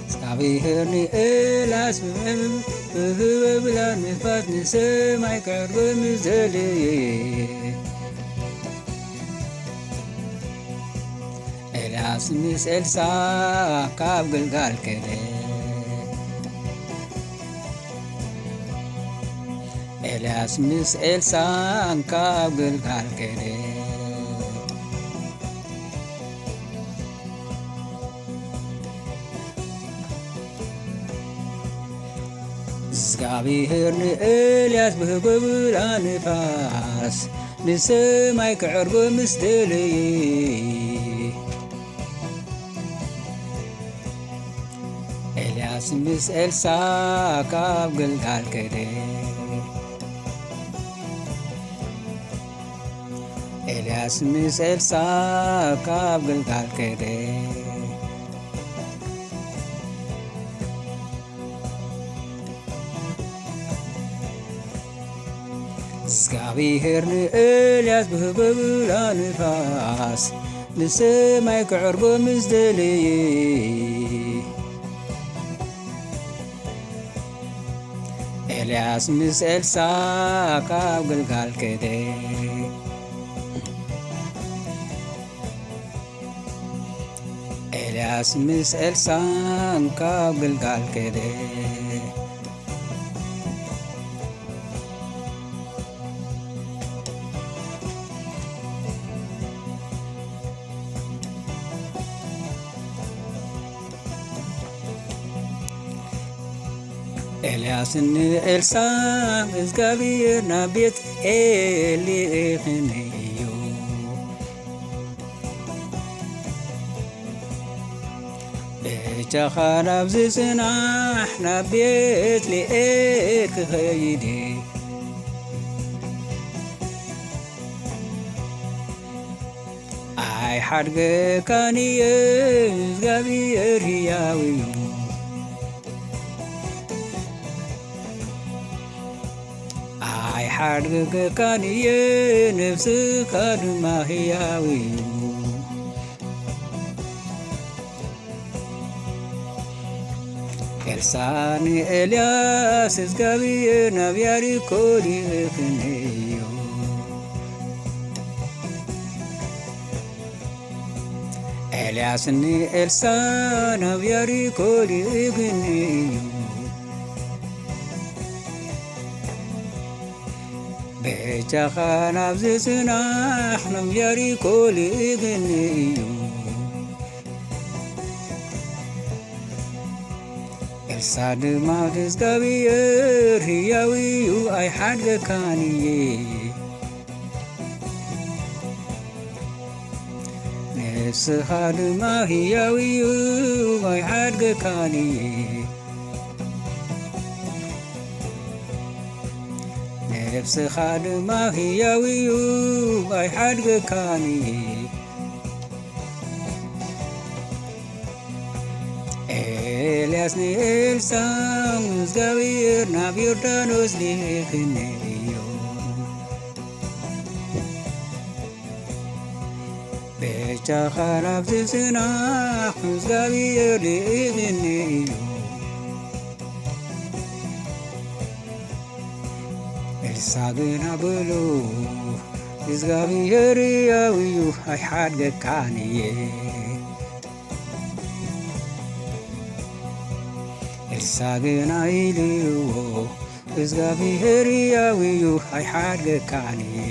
እግዚኣብሔር ንኤልያስ ብህበብላ ንፋስ ንሰማይ ክዕርጎ ምስ ደለየ። ኤልያስ ምስ ኤልሳ ካብ ግልጋል ከደ። ኤልያስ ምስ ኤልሳ ካብ ግልጋል ከደ። እግዚኣብሔር ንኤልያስ ብህበብላ ንፋስ ንሰማይ ክዕርጎ ምስ ደለየ። ኤልያስ ምስ ኤልሳ ካብ ግልጋል ከደ። ኤልያስ ምስ ኤልሳ ካብ ግልጋል ከደ። እግዚኣብሔር ንኤልያስ ብህበብላ ንፋስ ንሰማይ ክዕርጎ ምስ ደለየ። ኤልያስ ምስ ኤልሳ ካብ ግልጋል ከደ። ኤልያስ ምስ ኤልሳ ካብ ግልጋል ከደ። ኤልያስ ንኤልሳ እግዚኣብሔር ናብ ቤት ኤሊ እኽንዮ። ብቻኻ ናብዚ ጽናሕ ናብ ቤት ልኤል ክኸይድ እየ። ኣይሓድገካን እየ እግዚኣብሔር ህያው እዩ። ኣይሓድገካን እየ ነብስኻ ድማ ህያው እዩ። ኤልሳ ንኤልያስ እግዚኣብሔር ናብ ያሪኮ ልእኽኒ እዩ። ኤልያስ ንኤልሳ ናብ ያሪኮ ልእኽኒ እዩ። በጃኻ ናብዚ ጽናሕ ናብ ያሪኮ ልእኽኒ እዩ። ኤልሳ ድማ እግዚኣብሔር ህያው እዩ ኣይሓድገካን እየ። ንስኻ ድማ ህያው እዩ ኣይሓድገካን እየ። ነብስኻ ድማ ህያው እዩ ኣይሓድገካን እየ። ኤልያስ ንኤልሳ እግዚኣብሔር ናብ ዮርዳኖስ ልእኽኒ እዩ። በጃኻ ናብዚ ጽናሕ እግዚኣብሔር ልእኽኒ እዩ። ኤልሳ ግና በሎ እግዚኣብሔር ህያው እዩ ኣይሓድገካን እየ። ኤልሳ ግና ኢልዎ እግዚኣብሔር ህያው እዩ ኣይሓድገካን እየ።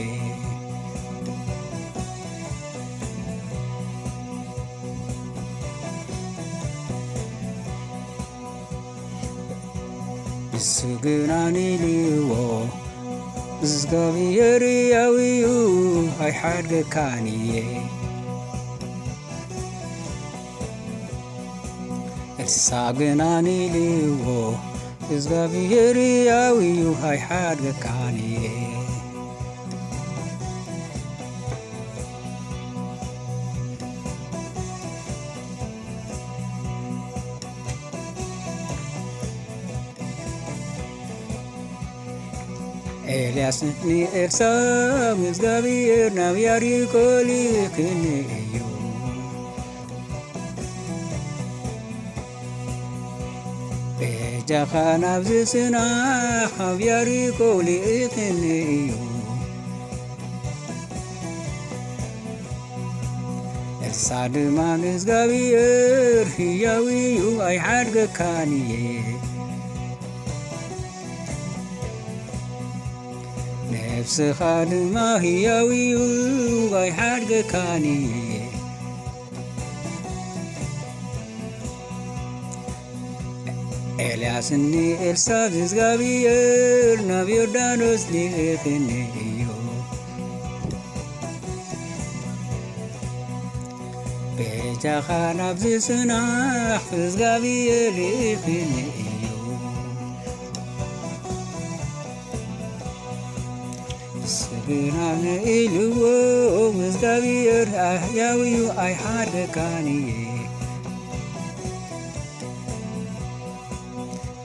ንሱ ግና ኢልዎ እግዚኣብሔር ህያው እዩ ኣይሓድገካን እየ። ኤልሳ ግና ኢልዎ እግዚኣብሔር ህያው እዩ ኣይሓድገካን እየ። ኤልያስ ንኤልሳ እግዚኣብሔር ናብ ያሪኮ ልእኽኒ እዩ። በጃኻ ናብዚ ጽናሕ ኣብ ያሪኮ ልኢኽኒ እዩ። ኤልሳ ድማ ንእግዚኣብሔር ህያው እዩ ኣይሓድገካን እየ። ነፍስኻ ድማ ህያው እዩ ኣይሓድገካን እየ። ኤልያስ ንኤልሳ እግዚኣብሔር ናብ ዮርዳኖስ ልኢኽኒ እዩ። በጃኻ ናብዚ ጽናሕ እግዚኣብሔር ልኢኽኒ እዩ። ስግናን ኢልዎ እግዚኣብሔር ኣሕያው እዩ ኣይሓደካን እየ።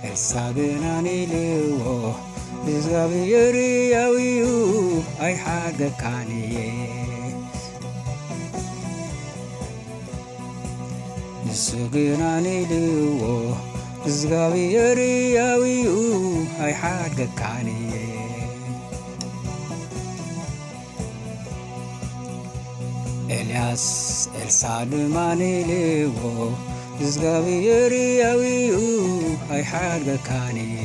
ኤልሳ ግናን ኢልዎ እግዚኣብሔር ሕያው እዩ ኣይሓደካን እየ። ንሱ ግናን ኢልዎ እግዚኣብሔር ሕያው እዩ ኣይሓደካን እየ። ኤልያስ ኤልሳ ድማ ንልዎ እግዚኣብሔር ሕያው እዩ ኣይሓድገካን እዩ።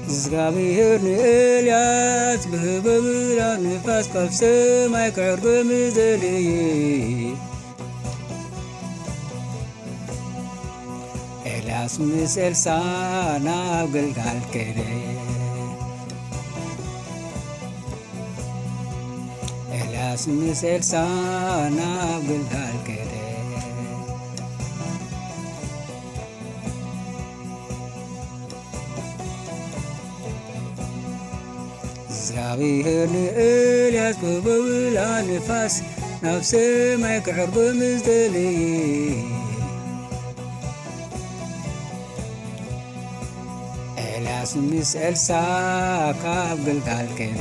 እግዚኣብሔር ንኤልያስ ብህበብላ ንፋስ ካብ ሰማይ ክዕርጎ ምዘልየ። ኤልያስ ምስ ኤልሳ ናብ ግልጋል ከደ። ኤልያስ ምስ ኤልሳ ናብ ግልጋል ከደ። እግዚኣብሔር ንኤልያስ ብበብላ ንፋስ ናብ ሰማይ ክዕርጎ ምስ ደለየ። ኤልያስ ምስ ኤልሳ ካብ ግልጋል ከደ።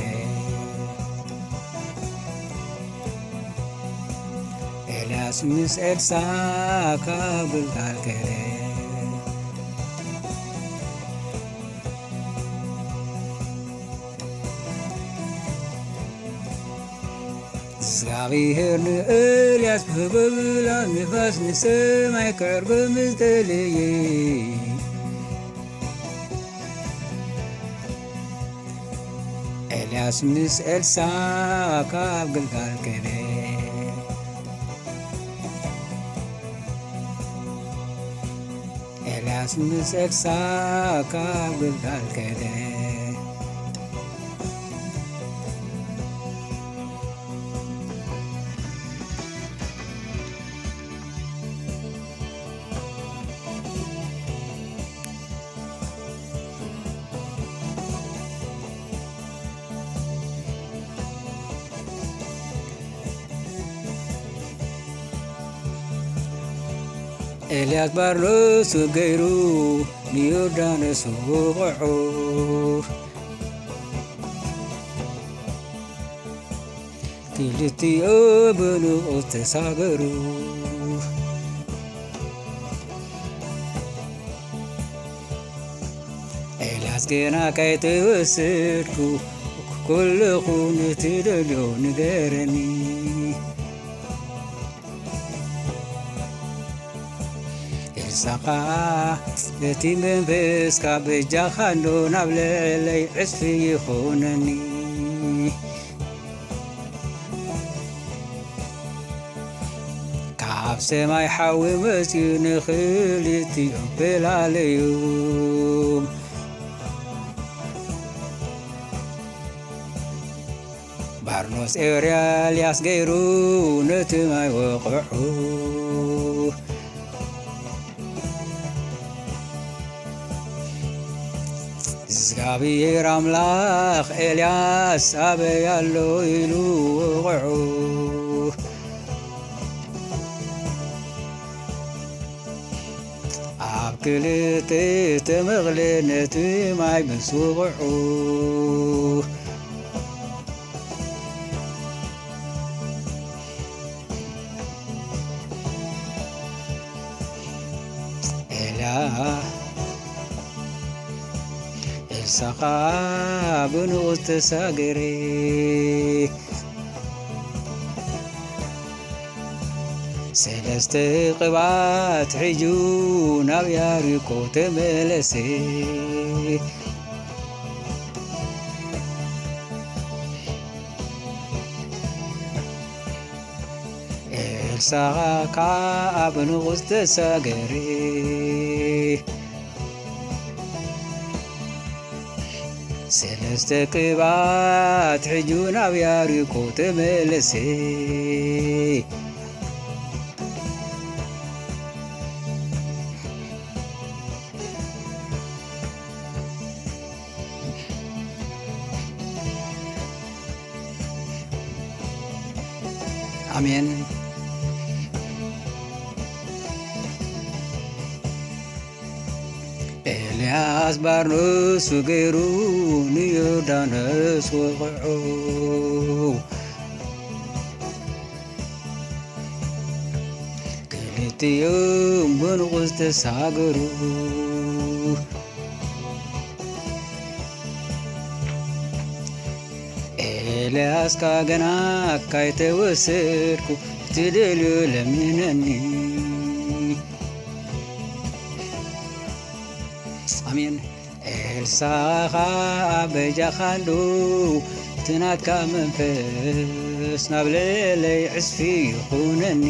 ኤልያስ ምስ ኤልሳ ካብ ግልጋል ከደ። እግዚኣብሔር ንኤልያስ ብህበብላ ንፋስ ንሰማይ ክዕርጎ ምስ ደለየ። ኤልያስ ምስ ኤልሳ ካብ ግልጋል ከደ። ኤልያስ ምስ ኤልሳ ካብ ግልጋል ከደ። ኤልያስ ባርኖሱ ገይሩ ንዮርዳኖስ ውቕዑ። ክልቲኦ ብንቑ ተሳገሩ። ኤልያስ ገና ከይተወሰድኩ፣ ኩልኹ ንትደልዮ ንገረኒ። ኤልሳ ኸኣ፣ እቲ መንፈስካ በጃኻ እንዶ ናብ ልዕለይ ዕጽፊ ይኹነኒ። ካብ ሰማይ ሓዊ መጺኡ ንኽልቲኦም ፈላለዮም። ባርኖስ ኤልያስ ገይሩ ነቲ ማይ ወቕዑ። እግዚኣብሔር ኣምላኽ ኤልያስ ኣበይ ኣሎ ኢሉ ወቕዑ። ኣብ ክልተ ተመቕለ ነቲ ማይ ምስ ውቕዑ፣ ኤልያ ኤልሳ ኸኣ ብንኡስ ተሳገረ። ሰለስተ ቅብኣት ሒዙ ናብ ያሪኮ ተመለሰ። ኤልሳ ኸኣ ብንኡስ ተሳገረ። ሰለስተ ቅብኣት ሒዙ ናብ ያሪኮ ተመለሰ። ኣሜን። ኤልያስ ባርኖሱ ገይሩ ንዮርዳኖስ ወቕዑ። ክልቲኦም ብንቑስ ተሳገሩ። ኤልያስካ ገና ካይተወሰድኩ ትደልዮ ለምነኒ። ኣሜን። ኤልሳ ኸኣ በጃኻ እንዶ እቲ ናትካ መንፈስ ናብ ልዕለይ ዕስፊ ይኹነኒ።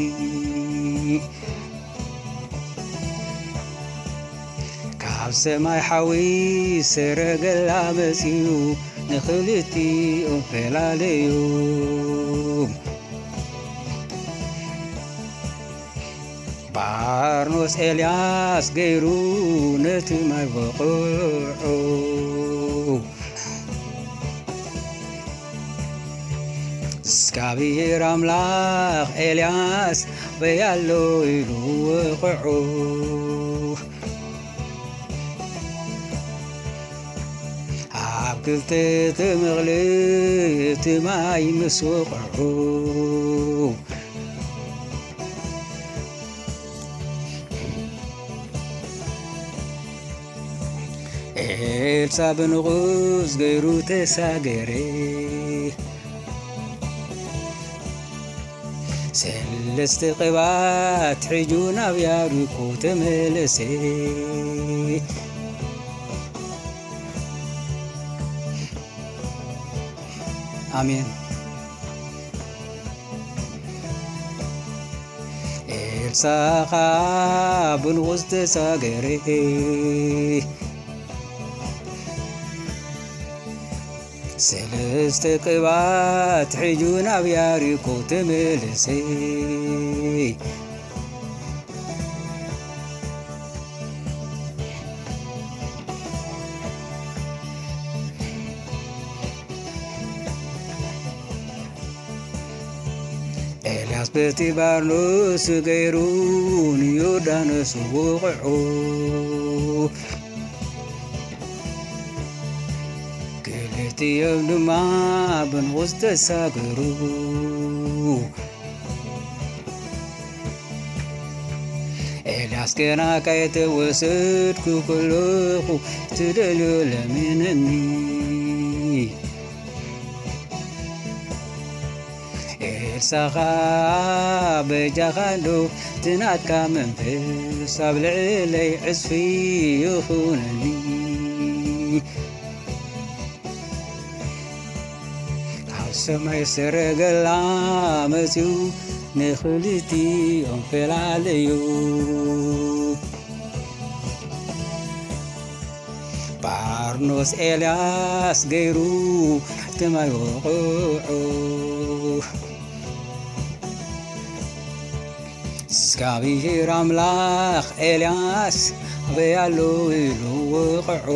ካብ ሰማይ ሓዊ ሰረገላ መጺኡ ንኽልቲኦም ፈላለዮም። ባርኖስ ኤልያስ ገይሩ ነቲ ማይ ወቕዑ። እግዚኣብሔር ኣምላኽ ኤልያስ በይ ኣሎ ኢሉ ወቕዑ። ኣብ ክልተ ተመቕለ እቲ ማይ ምስ ወቕዑ፣ ኤልሳ ብንቑስ ገይሩ ተሳገረ። ሰለስተ ቅብኣት ሒዙ ናብ ያሪኮ ተመለሰ። ኣሜን። ኤልሳ ኸኣ ብንቑስ ተሳገረ። ሰለስተ ቅብኣት ሒዙ ናብ ያሪኮ ተመለሰ። ኤልያስ በቲ ባርኖስ ገይሩ ንዮርዳኖስ ውቕዑ። ክልቲኦም ድማ ብንቑስ ተሳገሩ። ኤልያስ ገና ካይተወሰድኩ ከለኹ ትደልዮ ለምነኒ። ኤልሳ ኸኣ በጃኻ እንዶ እቲ ናትካ መንፈስ ኣብ ልዕለይ ዕጽፊ ይኹነኒ። ካብ ሰማይ ሰረገላ መጺኡ ንኽልቲኦም ፈላለዩ። ባርኖስ ኤልያስ ገይሩ እቲ ማይ ወቕዑ። እግዚኣብሔር ኣምላኽ ኤልያስ ኣበይ ኣሎ ኢሉ ወቕዑ።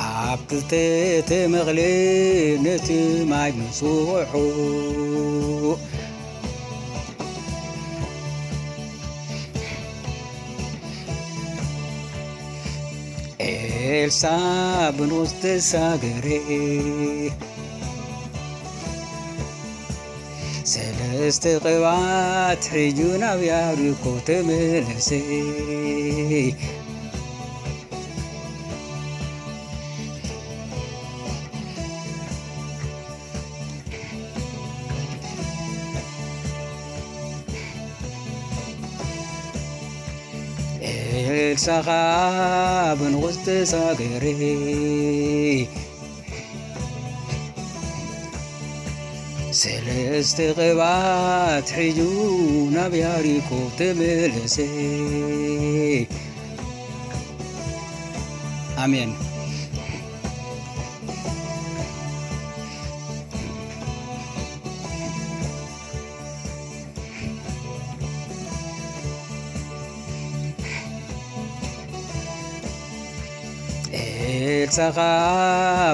ኣብ ክልተ ተመቕለ ነቲ ማይ ምስ ወቕዑ፣ ኤልሳ ብንጉስ ተሳገረ፣ ሰለስተ ቅብኣት ሒዙ ናብ ያሪኮ ተመለሰ። ኤልሳ ኸኣ ብንጉስ ተሳገረ፣ ሰለስተ ቅብኣት ሒዙ ናብ ያሪኮ ተመለሰ። ኣሜን። ኤልሳ ኸኣ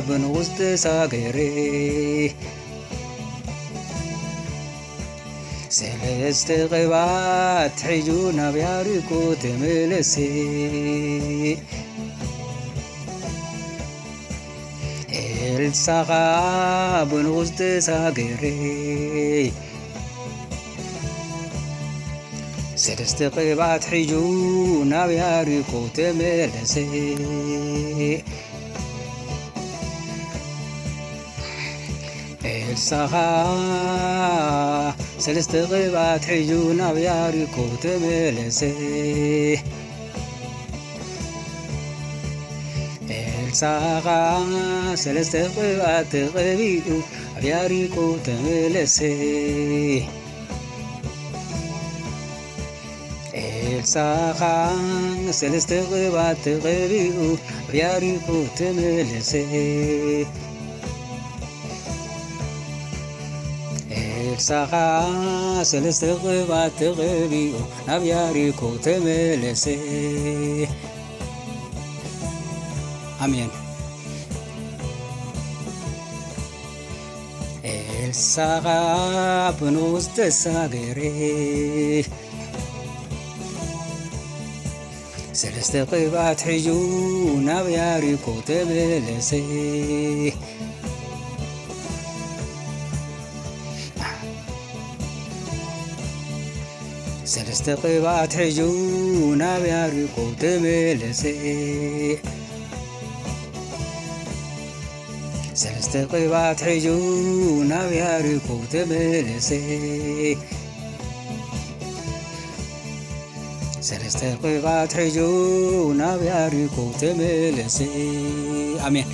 ብንጉስ ተሳገረ፣ ሰለስተ ቅብኣት ሒዙ ናብ ያሪኮ ተመለሰ። ኤልሳ ኸኣ ብንጉስ ተሳገረ፣ ሰለስተ ቅብኣት ሒዙ ናብ ያሪኮ ተመለሰ። ኤልሳ ኸኣ ሰለስተ ቅብኣት ሒዙ ናብ ያሪኮ ተመለሰ። ኤልሳ ኸኣ ሰለስተ ቅብኣት ተቐቢኡ ኣብ ያሪኮ ተመለሰ። ኤልሳ ኸኣ ሰለስተ ቅብኣት ተቐቢኡ ኣብ ያሪኮ ተመለሰ። ኤልሳ ኸኣ ሰለስተ ቅብኣት ተቐቢኡ ናብ ያሪኮ ተመለሰ። ኣሜን። ኤልሳ ኸኣ ብንጉስ ተሳገረ፣ ሰለስተ ቅብኣት ሒዙ ናብ ያሪኮ ተመለሰ። ሰለስተ ቅብኣት ሒዙ ናብ ያሪኮ ተመለሰ። ሰለስተ ቅብኣት ሒዙ ናብ ያሪኮ ተመለሰ። ሰለስተ ቅብኣት ሒዙ ናብ ያሪኮ ተመለሰ። ኣሜን።